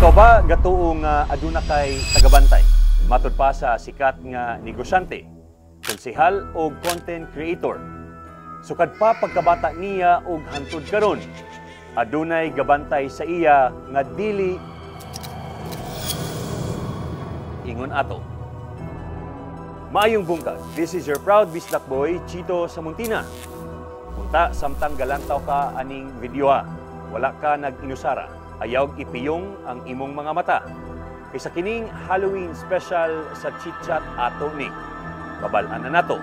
Ikaw ba gatuo nga aduna kay tagabantay? Matud pa sa sikat nga negosyante, konsehal o content creator. Sukad pa pagkabata niya og hantud karon, adunay gabantay sa iya nga dili ingon ato. Maayong buntag. This is your proud Bisdak boy, Chito Samontina. Punta samtang galantaw ka aning video ha. Wala ka nag-inusara. Ayaw ipiyong ang imong mga mata. Kaysa kining Halloween special sa Chit-Chat ato ni. Babal-an na nato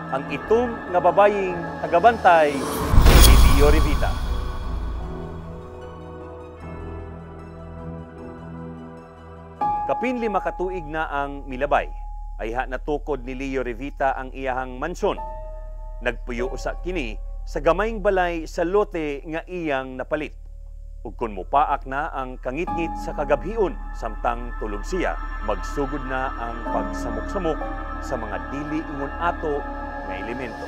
ang itom nga babayeng tagabantay ni Leo Revita. Kapin 5 ka tuig na ang milabay. Ayha natukod ni Leo Revita ang iyahang mansyon. Nagpuyo usa kini sa gamayng balay sa lote nga iyang napalit. Ug kun mopaak na ang kangitngit sa kagabhion samtang tulog siya, magsugod na ang pagsamok-samok sa mga dili ingon ato nga elemento.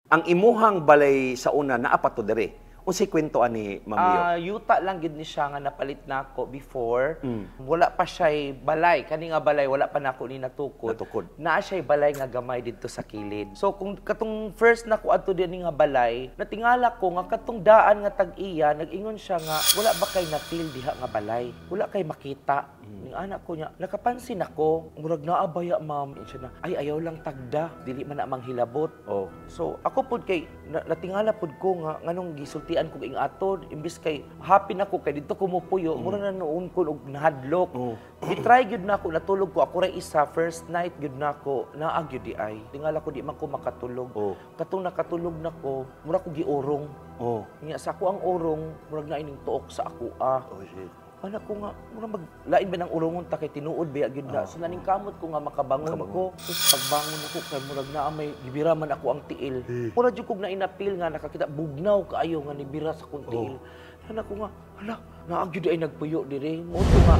Ang imuhang balay sa una naa pa to diri. Unsay kwento ani Ma'am Leo? Yuta lang gid ni siya nga napalit nako before. Wala pa siya'y balay. Kani nga balay wala pa nako ni natukod. Natukod. Naa siya'y balay nga gamay didto sa kilid. So kung katong first nako adto dinhi nga balay, natingala ko nga katong daan nga tag-iya nag-ingon siya nga wala ba kay na-feel diha nga balay? Wala kay makita. Ning anak ko niya, nakapansin ako, murag naa baya ma'am. Siya na, ay ayaw lang tagda, dili man na manghilabot. Oh. So ako pud kay natingala pud ko nga nganong gisulti ko ing ato, imbis kay happy na ko kay didto ko mopuyo, mura na noon ko og nahadlok. Gitry gyud nako, natulog ko ako ra isa first night gyud nako, naa gyud di ay. Tingala ko di man ko makatulog. Katong nakatulog nako, mura ko giurong. Nya sa ako ang urong, murag na ining tuok sa ako ah. Oh shit. Anak ko nga, mura mag lain ba ng urongon ta kay tinuod ba gyud na. So naning kamot ko nga makabangon ko. Tapos pagbangon ako kay murag naa may gibira man ako ang tiil. Mura jud kog nainapil nga nakakita bugnaw kaayo nga nibira sa akong tiil. Anak ko nga, hala, naa gyud ay nagpuyo diri. Mo to nga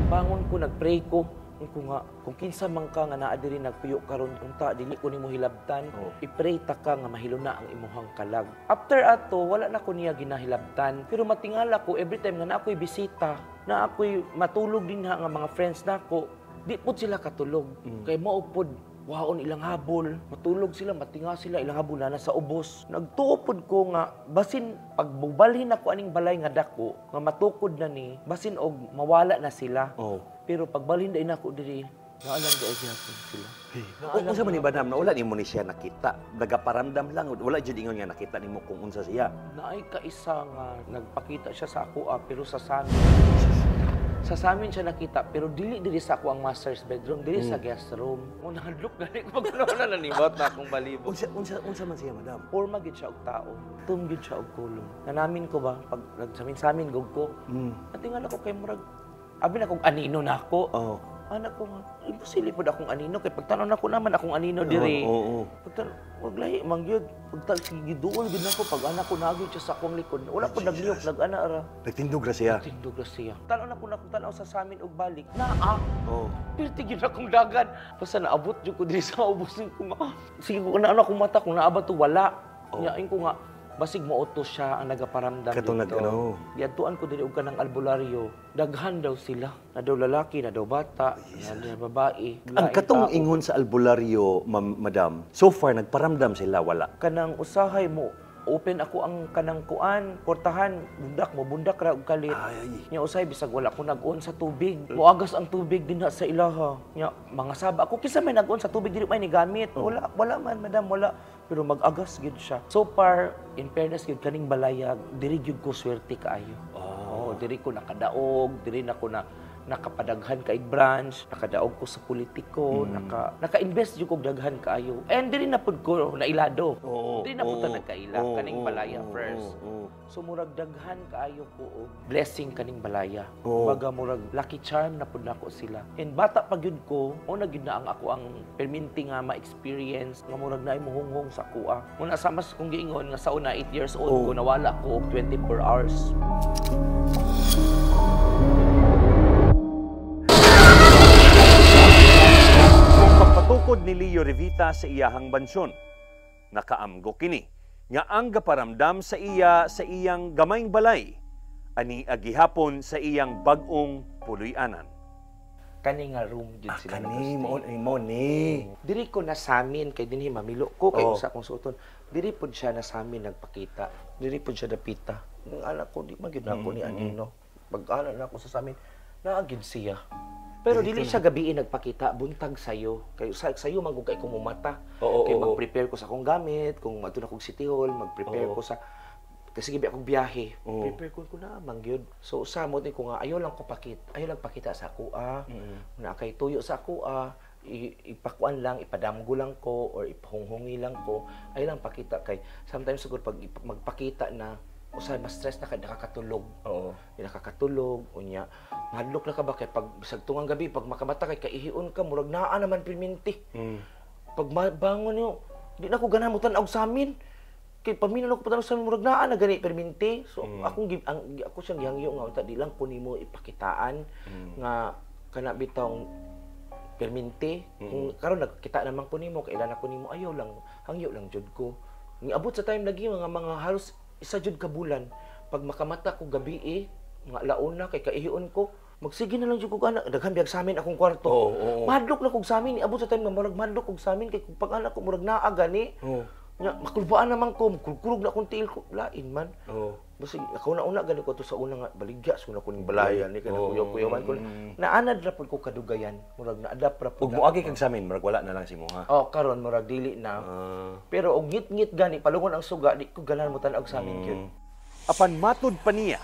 bangon ko nagpray ko. Ko nga kung kinsa man ka nga naa diri nagpuyo karon unta dili ko nimo hilabtan. I-pray ta ka nga mahiluna ang imuhang kalag. After ato wala na ko niya ginahilabtan, pero matingala ko every time nga naa ako'y bisita, na ako'y matulog dinha nga mga friends nako, di pud sila katulog. Kay mao pud waon ilang habol, matulog sila, matinga sila, ilang habol na nasa ubos. Nagtuo pud ko nga basin pagbubalhin ako aning balay nga dako nga matukod na ni, basin og mawala na sila. Pero pagbalhin dai nako diri, naalang di ay gihapon sila. Unsa man ni madam na wala nimo ni siya nakita, nagaparamdam lang, wala jud ingon nga nakita nimo kung unsa siya. Naay kaisa nga nagpakita siya sa ako pero sa samin. Sa samin siya nakita pero dili diri sa ako ang master's bedroom, diri sa guest room. Mo nahadlok gani ko pag na nanibot na akong balibo. Unsa man siya madam? Porma gid siya og tao. Tum gid siya og kulong. Nanamin ko ba pag nagsamin-samin gog ko. Natingala ko kay murag abi na kong anino na ako. Anak ko nga, imposible pod akong anino kay pagtan-aw nako naman akong anino diri. Pagtan wag lahi man gyud. Pagtan giduol gyud nako pag anak ko nagyud siya sa akong likod. Wala pod naglihok nag-ana ra. Nagtindog ra siya. Nagtindog ra siya. Tan-aw nako na tan-aw sa samin og balik. Naa. Pirti gyud akong dagan. Basta naabot jud ko diri sa ubos ko nga. Sige ko na akong mata kung naa ba to wala. Nya ko nga basig mooto siya ang nagaparamdam katong dito. Giadtuan ko diri og kanang albularyo. Daghan daw sila. Na daw lalaki, na daw bata, na daw babae. Ang katong ingon sa albularyo, madam, so far nagparamdam sila wala. Kanang usahay mo open ako ang kanang kuan, portahan, bundak mo, bundak ra og kalit. Nya usahay bisag wala ko nag-on sa tubig. Moagas ang tubig dinha sa ilaha. Nya mga saba ako kinsa may nag-on sa tubig dili may ni gamit. Wala, wala man madam, wala. Pero mag-agas gyud siya. So far, in fairness gyud kaning balayag, diri gyud ko swerte kaayo. Oh, diri ko nakadaog, diri nako na nakapadaghan kay branch, nakadaog ko sa politiko, naka-invest jud kog daghan kaayo. And diri na pud ko nailado. Diri na pud ta nagkaila kaning balaya first. So murag daghan kaayo ko og blessing kaning balaya. Kumbaga murag lucky charm na pud nako sila. And bata pa gyud ko, mo na gyud na ang ako ang perminti nga ma-experience nga murag naay mohunghong sa akoa. Muna sa mas kung giingon nga sa una 8 years old ko nawala ko og 24 hours. Pagpatukod ni Leo Revita sa iyahang bansyon, nakaamgo kini nga ang gaparamdam sa iya sa iyang gamayng balay ani agihapon sa iyang bag-ong puloy-anan. Kani nga room jud sila Kani nag-stay. Mo mo ni. Diri ko na samin kay dinhi mamilo ko kay usa akong suoton. Diri pud siya na samin nagpakita. Diri pud siya dapita. Ang anak ko di man gyud nako ni anino. Pag ana na ako sa samin, naa gyud siya. Pero dili siya gabii nagpakita, buntag sayo. Kay sa sayo man gud kay kumumata. Oo, Kay oo. mag-prepare ko sa akong gamit, kung adto na kog City Hall, mag-prepare ko sa kasi gibi akong biyahe. Prepare ko ko na man gyud. So usa mo ni ko nga ayaw lang ko pakit, ayaw lang pakita sa ako ah. Na kay tuyo sa ako ah. Ipakuan lang, ipadamgo lang ko or ipahunghungi lang ko. Ayaw lang pakita kay sometimes siguro pag magpakita na usa mas stress na kay nakakatulog. Di nakakatulog unya mahadlok na ka ba kay pag bisag tungang gabi pag makamata kay kaihion ka murag naa naman perminti. Pag bangon niyo di na ko ganahan mo tan-aw sa amin. Kay paminaw ko patanaw sa amin murag naa na gani perminti. So akong ako siyang gihangyo nga unta di lang ko nimo ipakitaan nga kana bitawng perminti. Kung karon nagkita naman ko nimo kailan ako nimo ayaw lang hangyo lang jud ko. Niabot sa time lagi mga halos isa jud ka bulan pag makamata ko gabi mga launa kay kaihion ko magsige na lang jud ko anak daghan biyag sa amin akong kwarto. Oo, oo. Mahadlok na kog sa amin niabot sa time nga murag mahadlok kog sa amin kay kung pag anak ko murag naa gani. Nya makulbaan naman ko, kulkulog na akong tiil ko, lain man. Basta ako na una gani ko to sa una nga baligya so na ko ning balayan ni kana kuyaw-kuyaw man ko. Naanad ra pud ko kadugayan, murag na-adapt ra pud. Ug moagi kag sa amin, murag wala na lang si mo ha. Oh, karon murag dili na. Pero og ngit-ngit gani palungon ang suga, di ko ganahan mo tan-og sa amin gyud. Apan matud pa niya,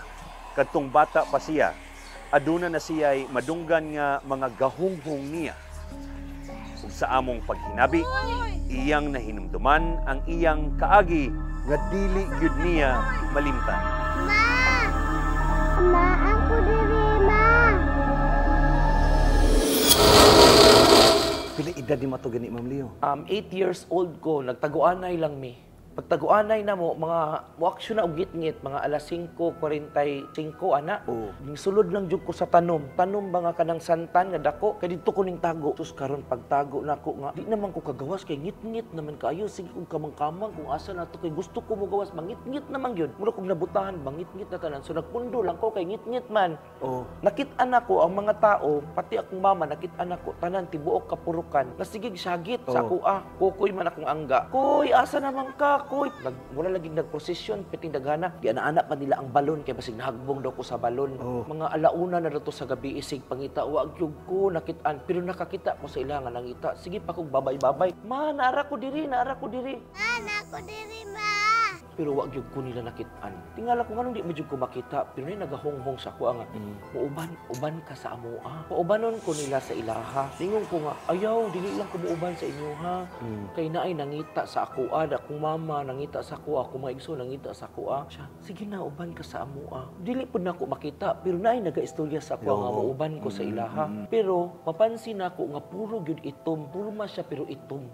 kadtong bata pa siya, aduna na siya'y madunggan nga mga gahunghong niya. Ug sa among paghinabi, iyang nahinumduman ang iyang kaagi nga dili gyud niya malimtan. Ma! Ma, ako diri, ma! Pila edad ni mato gani, Ma'am Leo? 8 years old ko, nagtaguanay lang mi. Pagtaguanay na mo, mga mo-action na og ngit-ngit, mga alas 5:45 ana. Ning sulod lang jud ko sa tanom. Tanom ba nga kanang santan nga dako kay didto ko ning tago. Sus karon pagtago nako nga di naman ko kagawas kay ngit-ngit naman kaayo. Sige kog kamang-kamang kung asa na to kay gusto ko mogawas, mangit-ngit naman gyud. Mura kog nabutahan, mangit-ngit na tanan. So nagpundo lang ko kay ngit-ngit man. Nakit-an ako ang mga tao, pati akong mama nakit-an ako tanan tibuok kapurukan. Nasigig sagit sa ako ah. Kukoy man akong angga. Koy, asa naman ka? Koy, wala lagi nagprosesyon, piting daghana. Giana-ana pa nila ang balon kay basig nahagbong daw ko sa balon. Mga alauna na daw to sa gabi isig pangita wa gyud ko nakit-an, pero nakakita ko sa ila nga nangita. Sige pa kog babay-babay. Ma, naara ko diri, naara ko diri. Ma, na ko diri, ma! Pero wa gyud ko nila nakit-an. Tingala ko nganong di mo jud ko makita, pero nay nagahonghong sa ako nga muuban, uban ka sa amoa. Paubanon ko nila sa ilaha. Ningon ko nga ayaw dili lang ko muuban sa inyo ha. Kay naay nangita sa ako akong mama nangita sa ako, akong mga igsoon nangita sa ako. Siya, sige na uban ka sa amoa. Dili pud nako makita, pero naay nagaistorya sa ako nga muuban ko sa ilaha. Pero mapansin nako nga puro gyud itom, puro man siya pero itom.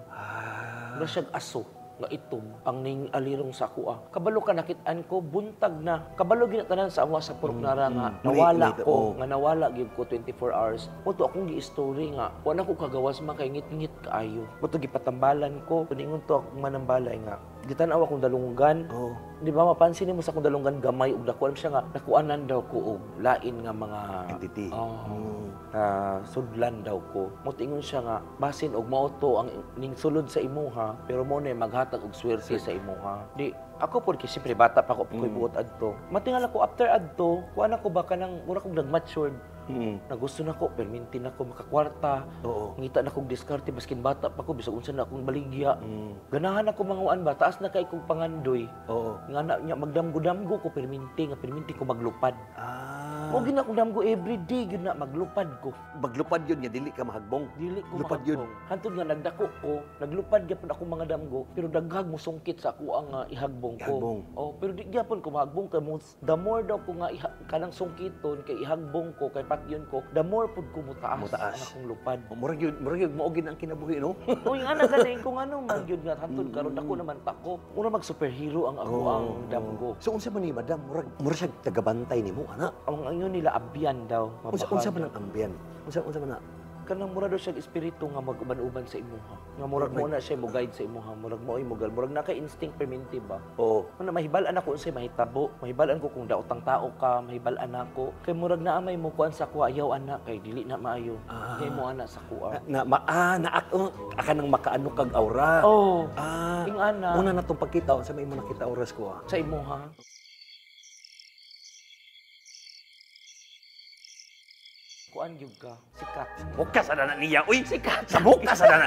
Mura siyag aso nga itom ang ning alirong sa ako ah. Kabalo ka nakit-an ko buntag na. Kabalo ginatanan sa amo sa Purok Nara nga nawala ko, nga nawala gyud ko 24 hours. Mo to akong gi-story nga wala ko kagawas man kay ngit-ngit kaayo. Mo to gipatambalan ko, ningon to akong manambalay nga gitan-aw akong dalunggan. Di ba mapansin nimo sa akong dalunggan gamay og dako siya nga nakuanan daw ko og lain nga mga entity. Sudlan daw ko. Motingon siya nga basin og mao to ang ning sulod sa imuha pero mo na maghatag og swerte sa imuha. Di ako pod kay siyempre bata pa ako koy buot adto. Matingala ko after adto, kuan ako ba kanang mura kog nag-matured. Na gusto na ko, perminti na ko makakwarta. Ngita na kog diskarte baskin bata pa ko bisag unsa na akong baligya. Ganahan ako manguan ba, taas na kay kog pangandoy. Nga na nya magdamgo-damgo ko perminti nga perminti ko maglupad. Mo gina akong damgo everyday gyud na maglupad ko. Maglupad yun nga dili ka mahagbong. Dili ko lupad yun. mahagbong. Hantod nga nagdako ko, naglupad gyapon akong mga damgo, pero daghag mo sungkit sa ako ang ihagbong ko. Ihagbong. Oh, pero di gyapon ko mahagbong kay mo, the more daw ko nga kanang sungkiton kay ihagbong ko kay patyon ko, the more pud ko motaas Motaas. ang akong lupad. Oh, murag yun mao gid ang kinabuhi no. Uy, nga na galing kung ano man gyud nga hantod karon dako naman ta ko. Mura mag superhero ang ako ang damgo. So unsa man ni madam, murag siya tagabantay nimo ana. Ang ingon nila abyan daw. Unsa man ang ambyan? Unsa man na? Kanang mura daw siya espiritu nga mag-uban-uban sa imuha. Nga murag mo na siya mo guide sa imuha, murag mo ay mo murag naka instinct perminti ba. Oo. Ano mahibal-an ako unsay mahitabo, mahibal-an ko kung daotang tao ka, mahibal-an ako. Kay murag naa may mo kuan sa kuha, ayaw ana kay dili na maayo. Kay mo ana sa kuha. Na ma ah, na oh, aka nang makaano kag aura. Oh. Ah. Ing ana. Una na tong pagkita unsa may imo nakita oras ko ah. Sa imuha. Kuan gyud ka, sikat. Bukas sa na niya, uy! Sikat. Sa bukas sa na.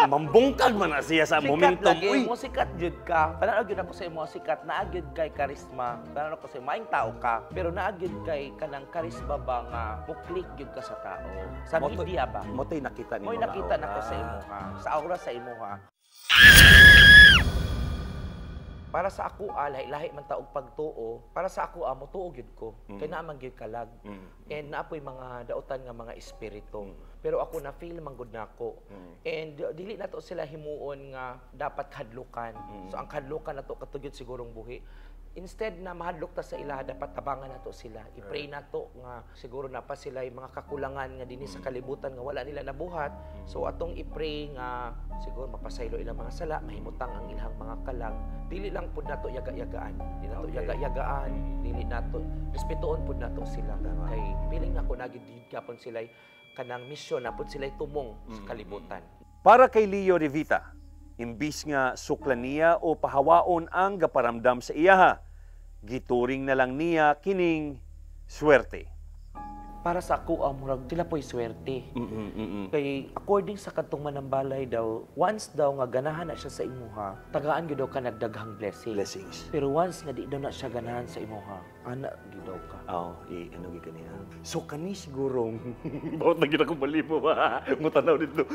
Mambungkag man na siya sa Sikat momentum, lagi. uy! Mo sikat jud ka. Pananaw gyud ako sa imo sikat, naa gyud kay karisma. Pananaw ko sa imo, maayong tao ka, pero naa gyud kay kanang karisma ba nga mo-click gyud ka sa tao. Sa media ba? Mo to'y nakita ni Mo'y mga nakita aura. nako sa imo ha. Sa aura sa imo ha. Para sa ako lahi-lahi man taog pagtuo. Para sa ako motuo gyud ko. Kay naa man gyud kalag. And naa po'y mga daotan nga mga espiritu. Pero ako na feel man gud nako. And dili nato sila himuon nga dapat kadlukan. So ang kadlukan nato katugod sigurong buhi. Instead na mahadlok ta sa ilaha, dapat tabangan nato sila. I-pray nato nga siguro na pa sila yung mga kakulangan nga dinhi sa kalibutan nga wala nila nabuhat. So atong i-pray nga siguro mapasaylo ilang mga sala, mahimutang ang ilang mga kalag. Dili lang pud nato yaga-yagaan. Dili nato yaga-yagaan, dili nato respetuon pud nato sila. Kay feeling nako nagid gapon sila kanang misyon na pud sila tumong sa kalibutan. Para kay Leo Revita, imbis nga suklan niya o pahawaon ang gaparamdam sa iyaha, gituring na lang niya kining swerte. Para sa ako, murag sila po'y swerte. Kay according sa katong manambalay daw, once daw nga ganahan na siya sa imuha, tagaan gyud daw ka nagdaghang blessing. Blessings. Pero once nga di daw na siya ganahan sa imuha, ana gyud daw ka. Oo, ano gyud kaniya. So kani sigurong bawat na gid ako malibo ba mutanaw dito.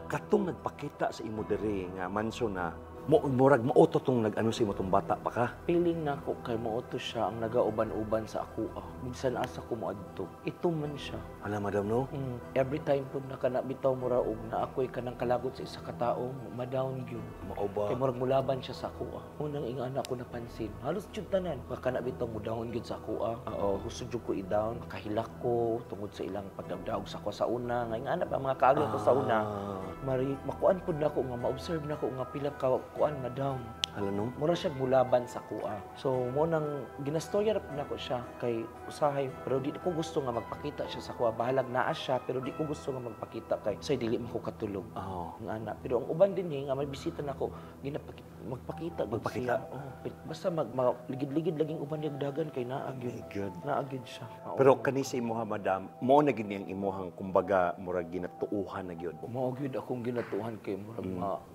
Katong nagpakita sa imo diri nga manso na murag mauto tong nag-ano sa imo tong bata pa ka. Feeling nako kay mauto siya ang nagauban-uban sa ako. Minsan asa ko moadto. Ito man siya. Ala madam no. Every time pud na kana bitaw mura og na ako'y kanang kalagot sa isa ka tao, ma-down gyud. Mao ba? Kay murag mulaban siya sa ako. Unang ingana ko napansin. Halos jud tanan. Kana bitaw mo down gyud sa ako. Oo, gusto jud ko i-down. Kahilak ko tungod sa ilang pagdagdaog sa ako sa una. Nga ingana pa mga kaagyo ko sa una. Mari makuan pud nako nga ma-observe nako nga pila ka kuan nga down. Hala no. Mura siya mulaban sa kuha. So mo nang ginastorya ra pud nako siya kay usahay pero di ko gusto nga magpakita siya sa kuha. Bahalag naa siya pero di ko gusto nga magpakita kay say dili man ko katulog. Oo. Nga ana. Pero ang uban din nga may bisita nako magpakita gud Magpakita? siya. Oh, basta ligid-ligid laging uban niyag dagan kay naa gyud. God. Naa gyud siya. Oo. Pero kani sa imuha madam, mo na gid ang imuhang kumbaga murag ginatuuhan na gyud. Mao gyud akong ginatuhan kay murag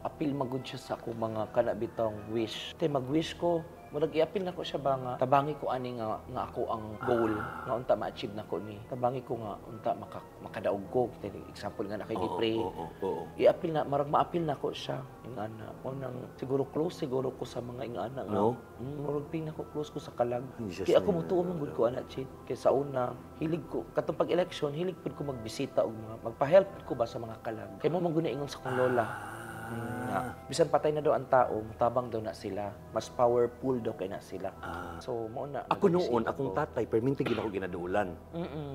apil magud siya sa akong mga kanabitong wish. Tay mag-wish ko, murag iapil nako siya ba nga tabangi ko ani nga ako ang goal nga unta ma-achieve nako ni. Tabangi ko nga unta makadaog ko. Tay example nga na kay gi-pray. Oo. Iapil na marag maapil nako siya ingana. Mo nang siguro close siguro ko sa mga ingana nga. No? Murag ping nako close ko sa kalag. Jesus Kay ako name. motuo man gud ko ana chit. Kay sa una hilig ko katong pag-election hilig pud ko magbisita og mga magpa-help pud ko ba sa mga kalag. Kay mo man gud na ingon sa akong lola. Na, bisan patay na daw ang tao, mutabang daw na sila. Mas powerful daw kay na sila. So mao na. Ako noon, nagbisita akong ko. tatay, perminti gid ako ginadulan.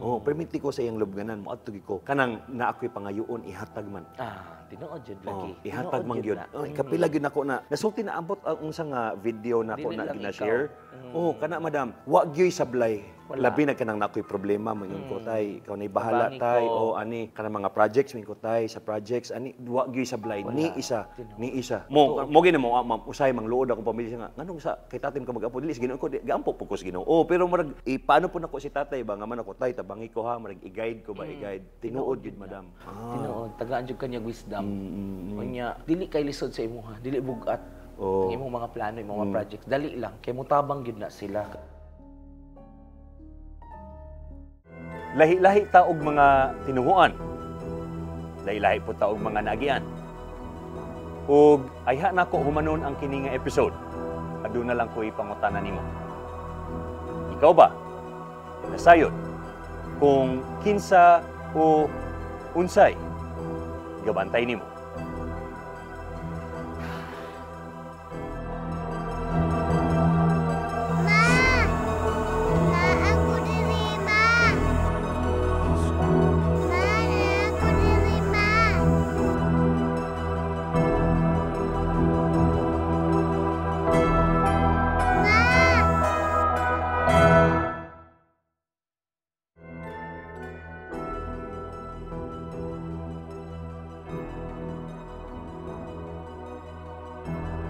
Oh, perminti ko sa iyang lubganan, moadto gid ko. Kanang na ako'y pangayoon ihatag man. Ah, tinuod jud lagi. Oh, ihatag Tinuod man gyud. na. Oh, kapila gyud nako na. Nasulti na ambot ang unsa nga video nako Dili na lang gina-share. ikaw. Oh, kana madam, wa gyud sablay. Wala. Labi na kanang nakoy problema moingon ko tay, ikaw nay bahala Tabangi tay. ko. O ani kanang mga projects moingon ko tay sa projects ani wa gyud sablay Wala. ni isa, Tinuod. ni isa. Mo mo gina mo ma'am, usay mangluod akong pamilya nga nganong sa kay tatay ka mag-apo dili sa Ginoo ko gaampo po ko sa Ginoo. Oh, pero murag paano po nako si tatay ba nga man ako tay tabangi ko ha, murag i-guide ko ba i-guide. Tinuod gyud madam. Tinuod, tagaan jud kanya wisdom. Unya, dili kay lisod sa imuha, dili bugat. Oh. Ang imong mga plano, imong mga projects, dali lang kay mutabang gyud na sila. Lahi-lahi ta og mga tinuhuan. Lahi-lahi po ta og mga naagian. Ug ayha nako humanon ang kini nga episode. Aduna lang ko'y pangutana nimo. Ikaw ba? Nasayod kung kinsa o unsay gabantay nimo. Ma! Ma, ako diri, ma! Ma!